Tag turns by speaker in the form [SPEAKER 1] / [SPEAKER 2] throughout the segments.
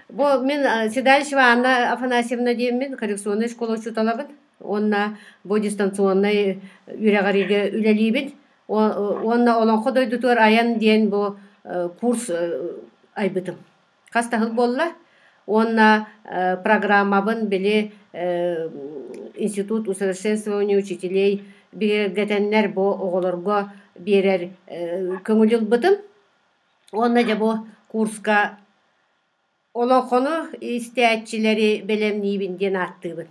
[SPEAKER 1] Бу мин Седалищева Анна Афанасьевна диэммин коррекционнай школа учууталабын уонна бу дистанционнай үөрэҕириигэ үлэлиибин. Уонна Олоҥхо дойдутугар айан диэн бу курс айбытым. Хас да сыл буолла. Уонна программабын били Институт усовершенствования учителей бигэргэтэннэр бу оҕолорго биэрэр көҥүл ылбытым. Уонна дьэ бу курска олоҥхону истээччилэри бэлэмниибин диэн ааттыыбын.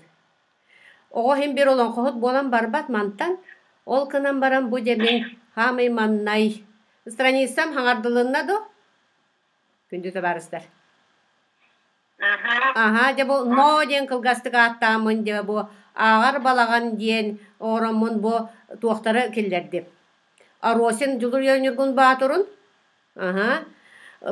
[SPEAKER 1] Оҕо иһин биир олоҥхоһут буолан барбат мантан, ол гынан баран бу дьэ мин хаамай маннай страницам хаҥардылынна дуо? Күндү табаарыстар. Аһаа, дьэ бу ноо диэн кылгастык ааттааммын дьэ бу ааҕар балаҕан диэн оҥороммун бу туохтары киллэрдим. Аросин Дьулуруйар Ньургун Баатырын, аһаа,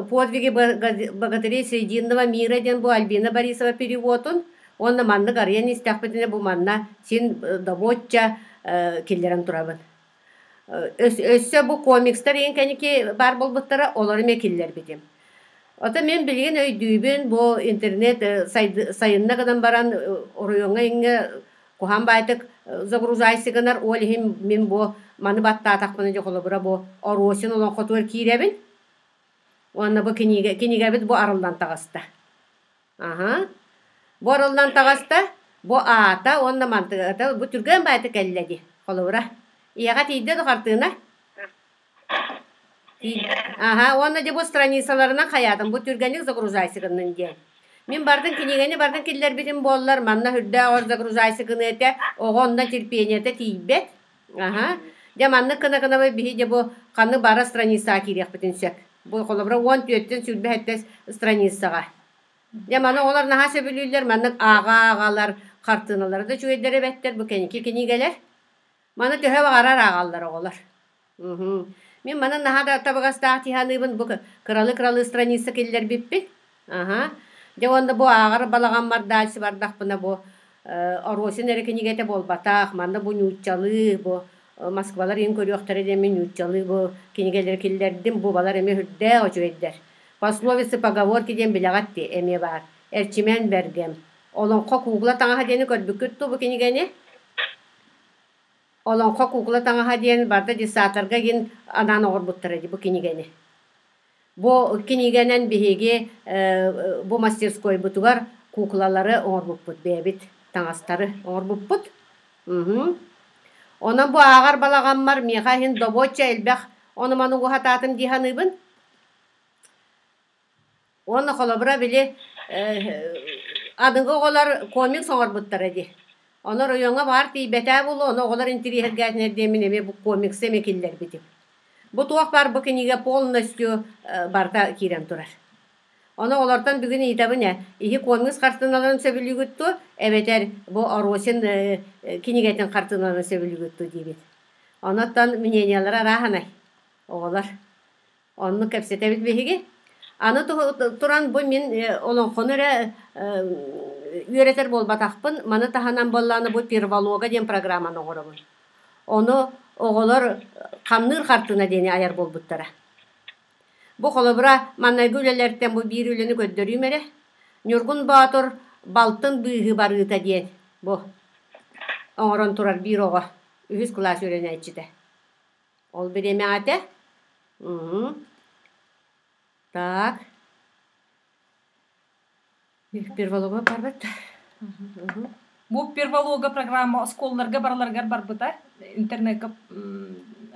[SPEAKER 1] Подвиги богатырей Срединного мира диэн бу Альбина Борисова переводун уонна маннык арыйан истэхпитинэ бу манна син добуочча киллэрэн турабын. Өссө бу комикстар иһин кэнники баар буолбуттара, олору эмиэ киллэрбитим. Ото мин билигин өйдүүбүн, бу интернет сайынна гынан баран оройуоҥҥа иҥҥэ куһаан баайтык загрузайсы гынар, ол иһин мин бу маны баттаатахпына дьэ холобура бу Оросин олоҥхотугар киирэбин уонна бу кинигэ кинигэбит бу арыллан таҕыста. Аһа. Бу арыллан таҕыста, бу аата уонна мантыгата бу түргэн баайта кэллэ дии, холобура. Ийэҕэ тиийдэ да хартыына? Аһа, уонна дьэ бу страницаларынан хайаатым, бу түргэнник загружайся гыннын диэн. Мин бардын кинигэни бардын киллэрбитим буоллар, манна үрдээх ор загружайся гыныа этэ, оҕо онно терпениета тиийбэт. Аһа. Дьэ маннык гына-гынабы биһи дьэ бу ханнык бара страницаҕа киириэхпитин сөп. Бу холобура 14-тэн 27 страницаҕа. Дьэ маны оҕолор наһаа сөбүлүүллэр, маннык ааҕа-ааҕалар, хартыыналара да үчүгэйдэр эбэттэр, бу кэнники кинигэлэр. Маны төһө баҕарар ааҕаллар оҕолор. Мм. Мин маны наһаа да табыгастаах дии саныыбын, бу кыралыы-кыралыы страница киллэрбиппин. Аһа. Дьэ уонна бу ааҕар балаҕаммар дальше бардахпына бу Оросин эрэ кинигэтэ буолбатах, манна бу нууччалыы, бу Москвалар иһин көрүөхтэрэ диэн мин нууччалыы бу кинигэлэри киллэрдим, бу балар эмиэ үрдээх үчүгэйдэр. Пословицы, поговорки диэн билэҕит дии, эмиэ баар. Эрчимэн Бэргэм. Олоҥхо куукула таҥаһа диэни көрбүккүт дуу бу кинигэни? Олоҥхо куукула таҥаһа диэн барыта детсадтарга игин анаан оҥорбуттара дии бу кинигэни. Бу кинигэнэн биһиги бу мастерскойбутугар куукулалары оҥорбуппут бэйэбит таҥастары оҥорбуппут. Онон бу ааҕар балаҕаммар миэхэ иһин добуочча элбэх ону-маны уһатаатым дии саныыбын. Уонна холобура били аныгы оҕолор комикс оҥорбуттара дии. Ону оройуоҥҥа баҕар тиийбэтээ буолуо, ону оҕолор интириэһиргээтинэр диэммин эмиэ бу комиксы эмиэ киллэрбитим. Бу туох баар бу кинигэ полностью барыта киирэн турар. Ону олортон бүгүн ыйытабын ээ, иһи комикс хартыыналарын сөбүлүүгүт дуо, эбэтэр бу Оросин кинигэтин хартыыналарын сөбүлүүгүт дуо диибин. Онон мнениелара арааһынай оҕолор. Оннук кэпсэтэбит биһиги. Аны туран бу мин олоҥхону эрэ үөрэтэр буолбатахпын, маны таһынан буоллаҕына бу перволога диэн программаны оҥоробун. Ону оҕолор хамныыр хартыына диэни айар буолбуттара. Бу холобура маҥнайгы үлэлэртэн бу биир үлэни көрдөрүүм эрэ. Ньургун Боотур балтын быыһыы барыыта диэн бу оҥорон турар биир оҕо үһүс кылаас үөрэнээччитэ. Ол бириэмэҕэ этэ. Так. Перволога барбат.
[SPEAKER 2] Бу перволога программа оскуолаларга барыларыгар барбыта. Интернетка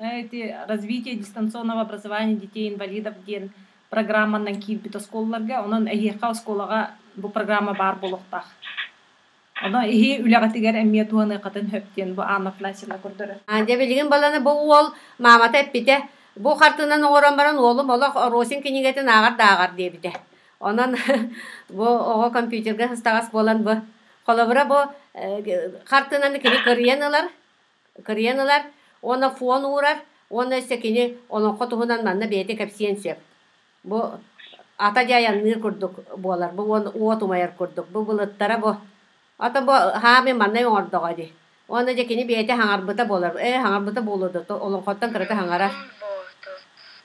[SPEAKER 2] эти развитие дистанционного образования детей инвалидов диэн программанан киирбит оскуолаларга. Онон эһиэхэ оскуолаҕа бу программа баар буолуохтаах. Онон иһи үлэҕитигэр эмиэ туһаныаххытын сөп диэн бу Анна Афанасьевна көрдөрөр.
[SPEAKER 1] Дьэ билигин баланы бу уол маамата эппитэ, бу хартыынан оҥорон баран уолум олох Росин кинигэтин ааҕар да ааҕар диэбитэ. Онон бу оҕо компьютерга сыстаҕас буолан бу холобура бу хартыынаны кини кырыйан ылар, кырыйан ылар уонна фон уурар уонна өссө кини олоҥхо туһунан манна бэйэтэ кэпсиэн сөп. Бу ата дьэ айанныыр курдук буолар, бу уон уот умайар курдук, бу былыттара бу ата бу хаамый маннай оҥордоҕо дии. Уонна дьэ кини бэйэтэ хаҥарбыта буолар, ээ хаҥарбыта буолуо да олоҥхоттон кырата хаҥарар.
[SPEAKER 3] Боотур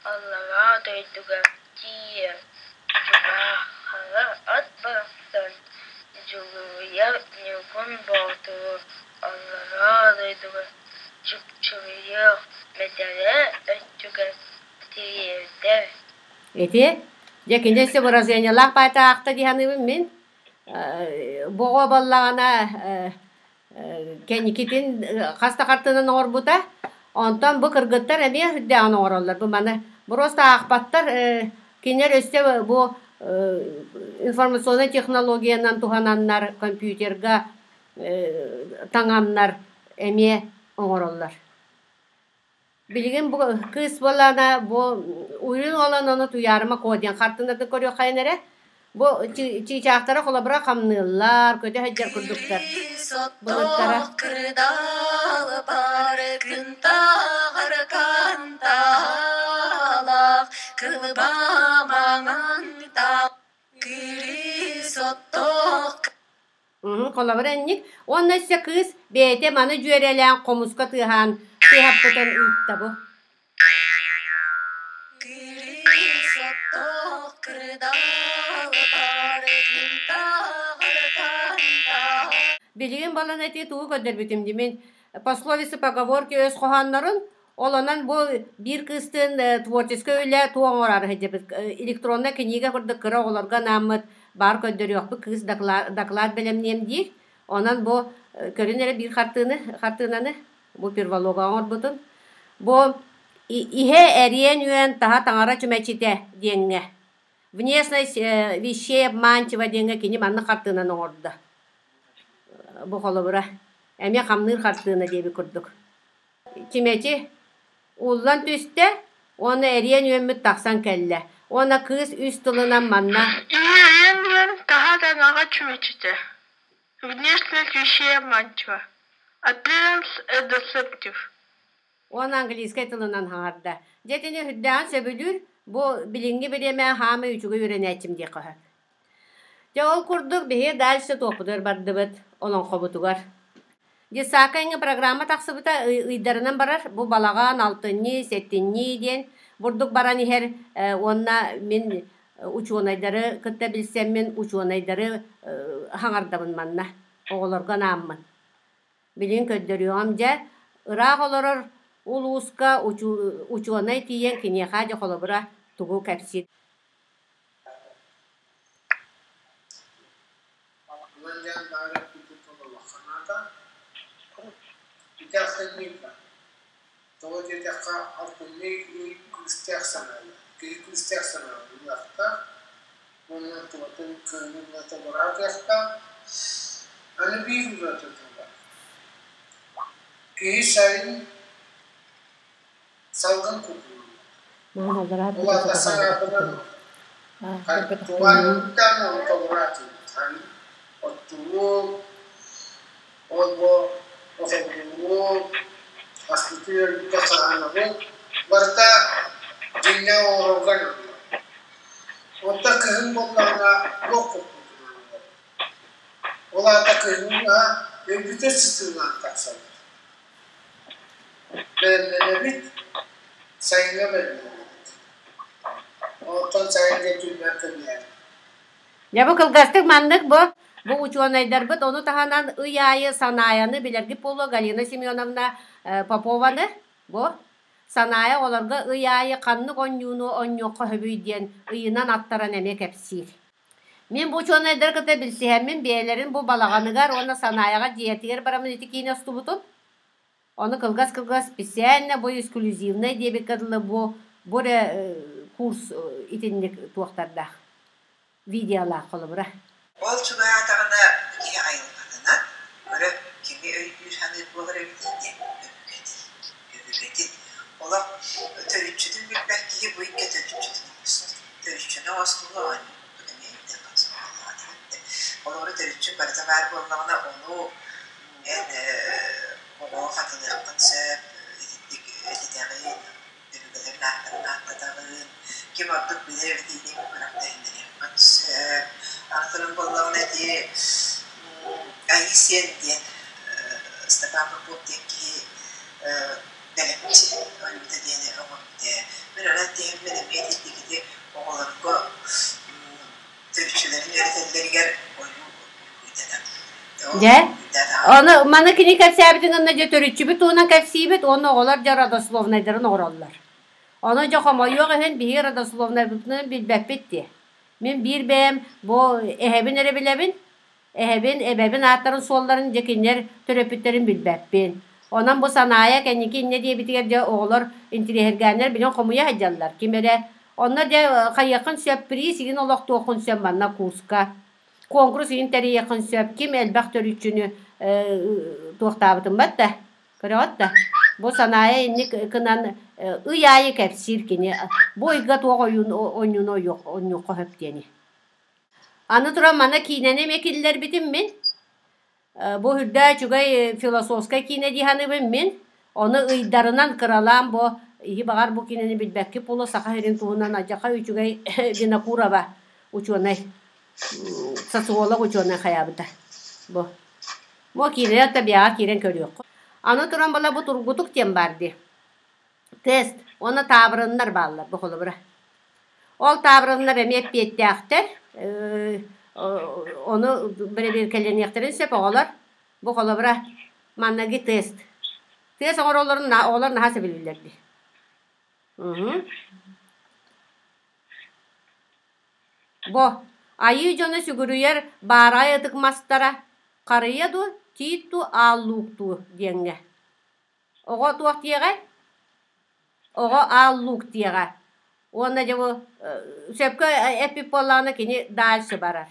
[SPEAKER 3] аллараа дойдуга тиийэн дьулаах Хара ат барахсан Дьулуруйар Ньургун Боотуру аллараа дойдуга чыпчылыйыах бэтэрээ өттүгэр тириэрдэр.
[SPEAKER 1] Ити, дьэ кини өссө выражениелаах баайта аахта дии саныыбын мин. Боҕо буоллаҕына кэнникитин хас да хартыынан оҥорбута. Онтон бу кыргыттар эмиэ сүрдээҕин оҥороллор. Бу маны просто аахпаттар. Кинилэр өссө бу информационнай технологиянан туһананнар компьютерга таҥаннар эмиэ оҥороллор. Билигин бу кыыс буоллаҕына бу уйун уолан ону Туйаарыма Куо диэн хартыынатын көрүөххэйин эрэ. Бу чыычаахтара холобура хамныыллар, көтө сылдьар курдуктар. Былыттара. Холобура инник. Уонна өссө кыыс бэйэтэ маны дьүөрэлээн хомуска тыаһаан тыаһаппытын ыытта бу. Билигин балан этии тугу көрдөрбүтүм дии мин пословицы поговорки өс хоһооннорун ол онон бу биир кыыстыын творческай үлэ туох оҥороору сылдьабыт электроннай книга курдук кыра оҕолорго анааммыт баар көрдөрүөхпүт кыыс доклад бэлэмниэм диир онон бу көрүн эрэ биир хартыыны хартыынаны бу перволога оҥорбутун бу иһэ эриэн үөн таһа таҥара чүмэчитэ диэҥҥэ внешность вещей обманчива диэҥҥэ кини маннык хартыынаны оҥордо бу холобура эмиэ хамныыр хартыына диэбит курдук чүмэчи ууллан түстэ уонна эриэн үөммүт тахсан кэллэ уонна кыыс үс тылынан манна
[SPEAKER 3] Иһэ эриэн үөн таһа таҥаҕа чүмэчитэ Внешность вещей обманчива. Appearance deceptive.
[SPEAKER 1] Уонна английскай тылынан хаҥарда. Дьэ итини үрдээҕин сөбүлүүр, бу билиҥҥи бириэмэ хаамай үчүгэй үөрэнээччим диэххэ сөп. Дьэ ол курдук биһиги дальше туохпутугар бардыбыт, олоҥхобутугар. Детсадка иҥҥэ программа тахсыбыта ыйдарынан барар. Бу балаҕан, алтынньы, сэттинньи диэн бурдук баран иһэр уонна мин учуонайдары кытта билсэммин учуонайдары хаҥардабын манна оҕолорго анааммын. Билигин көрдөрүөҕүм дьэ ыраах олорор улууска учуонай тиийэн киниэхэ дьэ холобура тугу кэпсиир.
[SPEAKER 4] Онон диэн баар эппитин толоруохха наада. Ити алтынньыга. Тоҕо диэтэххэ, алтынньы ый күүстээх санаалаах. Киһи күүстээх санаалаах уонна тулатын кыһыҥҥы былата быраатыахтаах. Аны биир уратыта баар. Киһи сайын салгын кутуллар. Ол аата санаатынан туһаайыллыбытаан ону толораатыйбыт. Оттугу, ол-бу отоннугу, аспытын өлбүтэ хаһаанабыт барыта дьиҥнээх оҥорорго аналлаах. Оттон кыһын буоллаҕына туох куппутунан олоробут. Ол аата кыһыҥҥа өлбүтэ сытыылаан тахсабыт. Бэлэмнэнэбит, сайыҥҥа бэлэмнэнэбит. Оттон сайын дьэ көмүһэр.
[SPEAKER 1] Дьэ бу кылгастык маннык бу бу учуонайдарбыт ону таһынан ый аайы Санаайаны билэргит буолуо Галина Семеновна Попованы бу Санаайа оҕолорго ый аайы ханнык онньууну онньуохха сөбүй диэн ыйынан аттаран эмиэ кэпсиир. Мин бу учуонайдары кытта билсиһэммин бэйэлэрин бу балаҕаныгар уонна Санаайаҕа дьиэтигэр бараммын ити киинэ устубутум. Ону кылгас-кылгас специально бу эксклюзивнай диэбиккэ дылы бу бу эрэ курс итинник туохтардаах видеолаах холобура.
[SPEAKER 5] Ол чугаһаатаҕына киһи айылҕатынан көрө кими өйдүүр саныыр буолар эбитий диэн өбүгэтин, өбүгэтин олох төрүччүтүн билбэт киһи бу икки төрүччүтүн оҥостор. Төрүччүнү оҥостууну оонньуурбут эмиэ өйдүөххэ сөп Холобура төрүччү барыта баар буоллаҕына ону эн оҕоҕо хатылыаххын сөп, итинник этитэҕин, өбүгэлэрин ааттарын ааттатаҕын, ким ордук билэр эбитий диэн күрэхтэһиннэриэххин сөп. Аны буоллаҕына ити Айыы Сиэн диэн Степан Попов диэн киһи бэлэмчи ойуута диэни оҥорбут ээ. Мин онон тиһэммин эмиэ итинник ити оҕолорго төрүччүлэрин
[SPEAKER 1] Дьэ, ону маны кини кэпсээбитин гынна дьэ төрүччүбүт туһунан кэпсиибит уонна оҕолор дьэ родословнайдарын оҥороллор. Ону дьэ хомойуох иһин биһиги родословнайбытын билбэппит дии. Мин биир бэйэм бу эһэбин эрэ билэбин. Эһэбин, эбэбин ааттарын суолларын дьэ кинилэр төрөппүттэрин билбэппин. Онон бу Санаайа кэнники инньэ диэбитигэр дьэ оҕолор интириэһиргээннэр билэн хомуйа сылдьаллар. Ким эрэ онно дьэ хайыаххын сөп приз игин олохтуоххун сөп манна курска. Куонкурус игин тэрийиэххин сөп. Ким элбэх төрүччүнү туохтаабытын бат да көрөҕүт да. Бу Санаайа инник гынан ый аайы кэпсиир кини. Бу ыйга туох ойуун онньууну ойуохха сөп диэни. Аны туран манна киинэни эмиэ киллэрбитим мин. Бу үрдээ үчүгэй философскай киинэ дии саныыбын мин. Ону ыйдарынан кыралаан бу иһи баҕар бу киинэни билбэккит буолуо Саха сирин туһунан адьаха үчүгэй Винокурова учуонай социолог учуонай хайаабыта. Бу. Бу киинэлэр да биэҕэ киирэн көрүөххүт. Аны туран була бу тургутук диэн баар дии. Тест уонна таабырыннар бааллар бу холобура. Ол таабырыннар эмиэ эппиэттээхтэр. Ону бэрэбиэркэлэниэхтэрин сөп оҕолор. Бу холобура манныгы тест. Тест оҥороллорун оҕолор наһаа сөбүлүүллэр дии. Бу айыы дьоно сүгүрүйэр баараҕай ытык мастара харыйа дуу, тиит дуу, аал луук дуу диэҥҥэ. Оҕо туох диэҕэй? Оҕо аал луук диэҕэ. Уонна дьэ бу сөпкө эппит буоллаҕына кини дальше барар.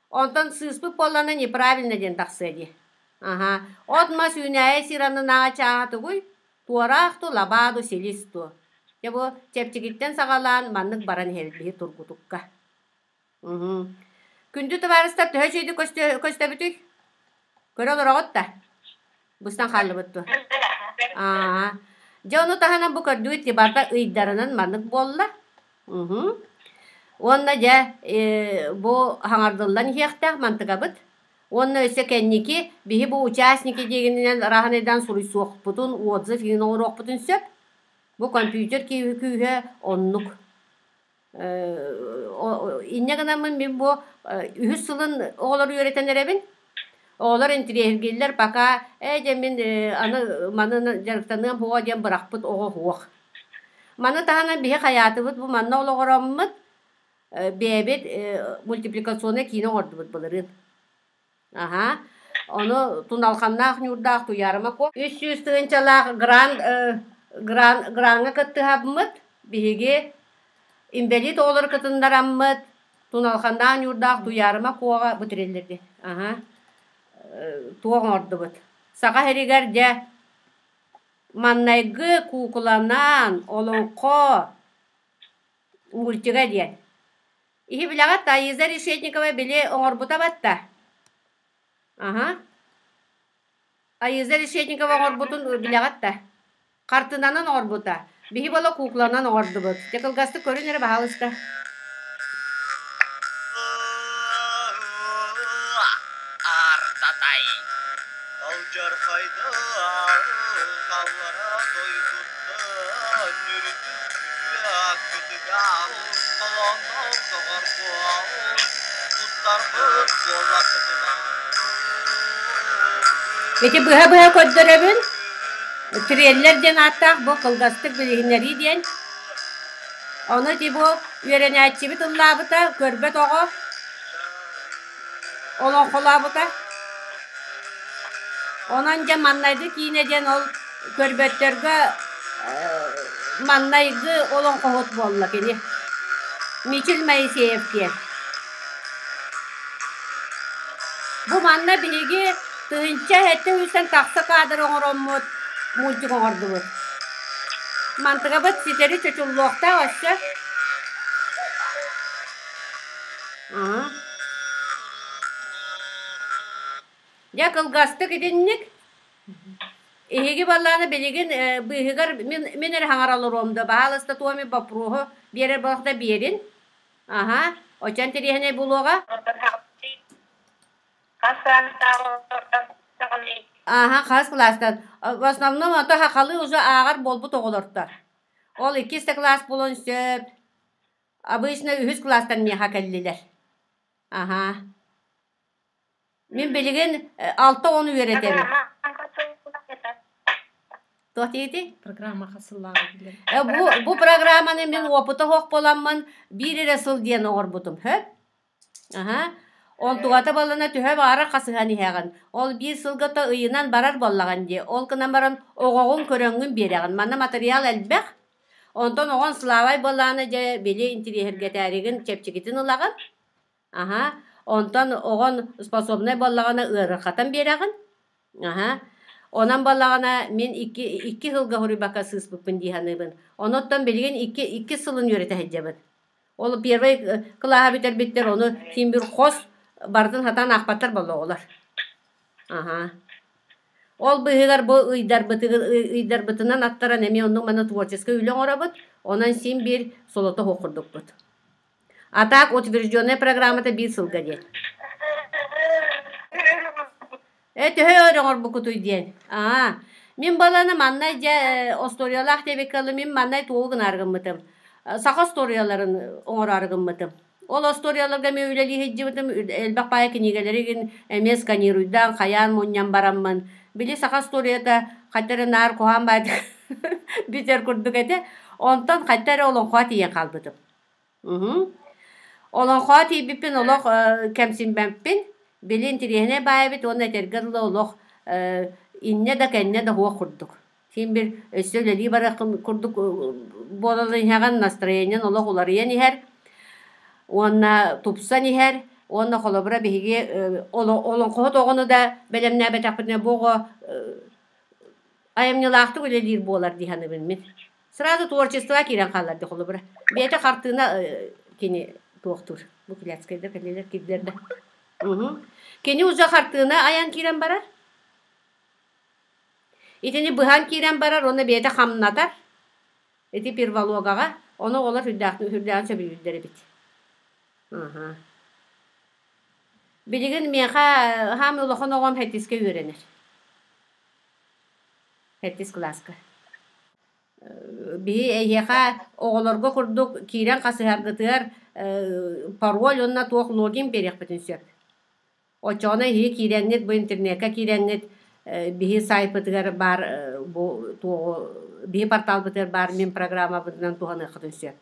[SPEAKER 1] Онтон сыыспыт буоллаҕына неправильно диэн тахсыа дии. Аһа. От-мас үүнээйи сир аннынааҕы чааһа тугуй? Туораах дуу, лабаа дуу, силис дуу? Дьэ бу чэпчэкиттэн саҕалаан маннык баран иһэбит биһи тургутукка. Күндү табаарыстар төһө үчүгэйдик көстөбүтүй? Көрө олороҕут да? Быстан хааллыбыт дуо? Аа. Дьэ ону таһынан бу көрдүгүт барыта ыйдарынан маннык буолла. Уонна дьэ бу хаҥардыллан иһиэхтээх мантыкабыт. Уонна өссө кэнники биһи бу участники диэгининэн раһынайдаан суруйсуохпутун, отзыв иһин оҥоруохпутун сөп. Бу компьютер күүһэ оннук. Инньэ гынаммын мин бу үһүс сылын оҕолору үөрэтэн эрэбин. Оҕолор интириэһиргииллэр пока ээ дьэ мин аны маны дьарыктаныам суоҕа диэн бырахпыт оҕо суох. Маны таһынан биһи хайаатыбыт бу манна олоҕороммут бэйэбит мультипликационнай киинэ оҥордубут былырыын. Аһаа. Ону туналханнаах ньуурдаах Туйаарыма Куо 300 тыһыынчалаах грант гран граҥҥа кыттыһаммыт биһиги инбэлиит оҕолору кытыннараммыт туналханнаах ньуурдаах Туйаарыма Куоҕа бу триллерди аһаа туох оҥордубут. Саха сиригэр дьэ маннайгы куукуланаан олоҥхо мультига диэн Иһи билэҕит, Таиза Решетникова били оҥорбута батта. Аһа. Таиза Решетникова оҥорбутун билэҕит да? Хартыынанан оҥорбута. Биһи буола куукуланан оҥордубут. Дьэ кылгастык көрүн эрэ баһаалыста.
[SPEAKER 6] Артатай Алдьархайдаах аллара дойдуттан
[SPEAKER 1] Ити быһа-быһа көрдөрөбүн. Трейлер диэн ааттаах бу кылгастык билиһиннэрии диэн. Ону ити бу үөрэнээччибит ыллаабыта, көрбөт оҕо олоҥхолообута. Онон дьэ маннайгы киинэ диэн ол көрбөттөргө маннайгы олоҥхоһут буолла кини. Мичил Моисеев диэн. Бу манна биһиги 1700 тахса кадр оҥороммут мультик оҥордубут. Мантыгабыт ситэри чочуллуохтаах өссө. Дьэ кылгастык итинник. Эһиги баллааны билигин быыһыгар мин, мин эрэ хаҥара олоруом да, баһаалыста туом боппуруоһу биэрэр буолахта биэрин. Аха, очон интэриэһинэй буолуоҕа. Аха, хас кылаастан? В основном ото хахалыы уже ааҕар буолбут оҕолортор. Ол иккис да кылаас буолуон сөп. Обычно үһүс кылаастан миэхэ кэллилэр. Аха. Мин билигин 6 оҕону үөрэтэбин. Туох диэти?
[SPEAKER 2] Программа хасыллааҕы билэр.
[SPEAKER 1] Бу программаны мин опыта суох буоламмын биир эрэ сыл диэн оҥорбутум. Хөп? Аһа. Онтугата балана төһө баҕарар хасыһан иһэҕин. Ол биир сылга то ыйынан барар буоллаҕын дии. Ол гынан баран оҕоҕун көрөҥҥүн биэрэҕин. Манна матырыйаал элбэх. Онтон оҕон слабай буоллаҕына дьэ били интириэһиргэтээригин чэпчэкитин ылаҕын. Аһа. Онтон оҕон способнай буоллаҕына ыарырҕатан биэрэҕин. Аһа. Онон буоллаҕына мин икки сылга суруйбакка сыыспыппын дии саныыбын. Онуттан билигин икки сылын үөрэтэ сылдьабын. Ол первый кылааһы бүтэрбиттэр ону син бир хос барытын сатаан аахпаттар буолла оҕолор. Аһа. Ол быыһыгар бу ыйдарбытынан аттаран эмиэ оннук манна творческай үлэ оҥоробут, онон син биир солото суох курдукпут. А так утвержденная программата биир сылга диэн. Төһө өр оҥорбуккутуй диэн. Аа, мин баланы маннай дьэ остуоруйалаах диэбиккэ дылы мин маннай тугу гынаары гыммытым. Саха остуоруйаларын оҥороору гыммытым. Ол остуоруйаларга эмиэ үлэлии сылдьыбытым, элбэх баайы кинигэлэригин эмиэ сканируйдаан, хайаан мунньан бараммын. Били саха остуоруйата хайта эрэ наар куһаҕан баайдык бүтэр курдук этэ. Онтон хайта эрэ олоҥхоҕо тиийэн хаалбытым. Олоҥхоҕо тиийбиппин олох кэмсиммэппин. Били интириэһинэй баай эбит уонна этэргэ дылы олох иннэ да кэннэ да суох курдук. Син бир өссө үлэлии барыаххын курдук буолан иһэҕин, настроениеҥ олох уларыйан иһэр уонна тупсан иһэр. Уонна холобура биһиги олоҥхоһут оҕону да бэлэмнээбэтэхпитинэ бу оҕо айымньылаахтык үлэлиир буолар дии саныыбын мин. Сразу творчествоҕа киирэн хааллар дии холобура. Бэйэтэ хартыына кини туохтуур. Бу Кляцкайдар кэллилэр киирдилэр да. Кини уже хартыына айан киирэн барар. Итини быһан киирэн барар уонна бэйэтэ хамнатар. Ити первологаҕа ону оҕолор сүрдээҕин сөбүлүүллэр эбит. Билигин миэхэ хаам улахан оҕом сэттискэ үөрэнэр. Сэттис кылааска. Биһи эһиэхэ оҕолорго курдук киирэн хасыһаргытыгар пароль уонна туох логин биэриэхпитин сөп. Оччоҕуна эһиги киирэҥҥит, бу интернеккэ киирэҥҥит биһи сайтпытыгар баар бу туоҕу биһи порталбытыгар баар мин программабытынан туһаныаххытын сөп.